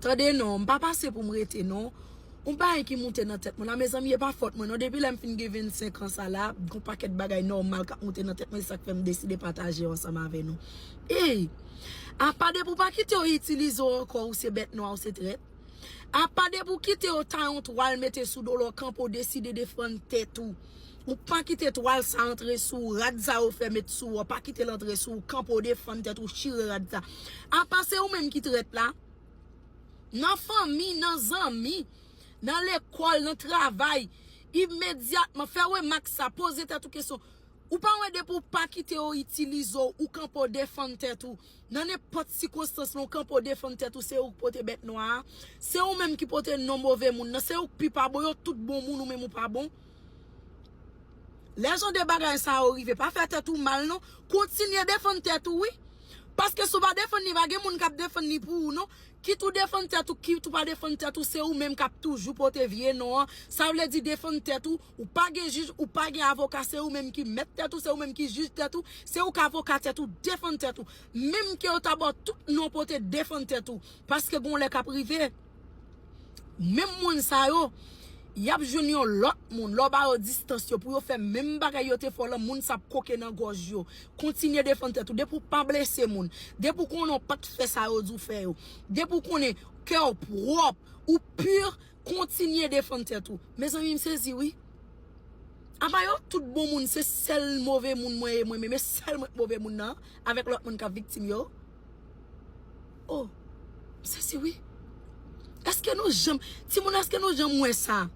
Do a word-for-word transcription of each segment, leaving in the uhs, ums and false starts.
Tande non, m pa pase pou m rete non. Yon bagay ki moute nan tèt mwen la, mezanmi, e pa fòt mwen non. Depi lè m fin gen vennsenk an sa la, gon pakèt bagay nòmal k ap moute nan tèt mwen, se sa k fè m deside pataje yo ansanm avè nou. Ey! Apa depi w pa kite yo itilize w ankò, ou se bèt nwa, ou se trèt. Apa depi w kite yo tay yon twal mete sou do w, lè w kanpe w deside defann tèt ou. Ou pa kite twal sa antre sou ou, rad sa yo fè met sou ou, pa kite l antre sou ou, kanpe w defann tèt ou, chire rad sa. Apa se ou menm ki trèt la. Nan fanmi, nan zanmi, nan lekòl, nan travay, imedyatman, fè remak sa, poze tèt ou kesyon. Ou pa wè depi w pa kite yo itilize w, ou kanpe w defann tèt ou. Nan nenpòt sikonstans lan, ou kanpe w defann tèt ou, se ou k pote bèt nwa a. Se ou menm ki pote non move moun nan, se ou k pi pa bon, yo tout bon moun, ou menm ou pa bon. Lè jan de bagay sa yo rive, pa fè tèt ou mal non. Kontinye defann tèt ou, wi. Paske si w pa defann li, pa gen moun k ap defann li pou ou non. Kit ou defann tèt ou, kit ou pa defann tèt ou, se ou menm k ap toujou pote vye non an. Sa vle di defann tèt ou, ou pa gen jij, ou pa gen avoka, se ou menm ki mèt tèt ou, se ou menm ki jij tèt ou, se ou k avoka tèt ou, defann tèt ou. Menm ke yo ta ba w tout non pote, defann tèt ou. Paske gon lè k ap rive, menm moun sa yo, y ap jwenn yon lòt moun, lè w ba yo distans yo, pou yo fè menm bagay yo te fè w lan, moun sa ap koke nan gòj yo. Kontinye defann tèt ou. Depi w pa blese moun, depi w konnen w pa t fè sa yo di w fè yo, depi w konnen kè w pwòp, ou pi, kontinye defann tèt ou. Mezanmi, m sezi, wi. Apa yo tout bon moun, se sèl move moun mwen ye, mwen menm, e sèl mwen k move moun nan, avèk lòt moun k ap viktim yo. Oh, m sezi, wi. Èske nou janm, timoun, èske nou janm wè sa?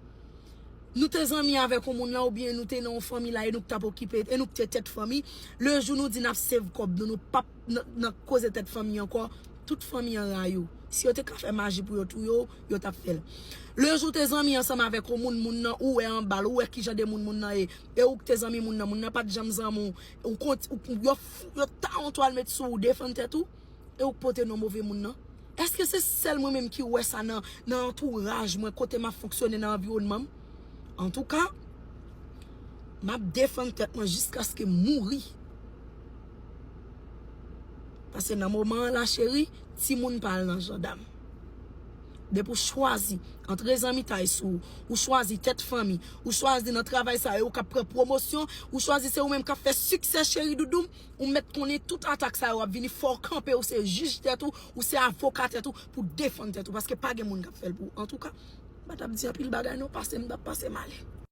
Nou te zanmi avèk yon moun lan, oubyen nou te nan yon fanmi la, e nou k t ap okipe, e nou k te tèt fanmi. Le jou nou di n ap save kòb nou, nou p ap nan, nan koze tèt fanmi ankò, tout fanmi an rayi w. Si yo te ka fè maji pou yo touye w, yo t ap fè l. Le jou w te zanmi ansanm avèk yon moun, moun nan, ou wè anba l, ou wè kijan de moun moun nan ye, e ou k te zanmi moun nan, moun nan pa t janm zanmi w, ou kont-, ou, yo, f-, yo ta yon twal met sou ou, defann tèt ou, e ou k pote non move moun nan. Èske se sèl mwen menm ki wè sa nan, nan antouraj mwen, kote m ap fonksyone nan anviwònman m? Antouka, m ap defann tèt mwen jiskaske m mouri. Paske nan moman an la, cheri, timoun pa al nan jandam. Depi w chwazi antre zanmitay sou ou, ou chwazi tèt fanmi, ou chwazi nan travay sa yo, ou k ap pran pwomosyon, ou chwazi se ou menm k ap fè siksè, cheri doudou m, ou mèt konnen tout atak sa yo ap vini, fò w kanpe, ou se jij tèt ou, ou se avoka tèt ou, pou defann tèt ou, paske pa gen moun k ap fè l pou ou. Antouka, m pa t ap di anpil bagay non, pase m t ap pase m ale.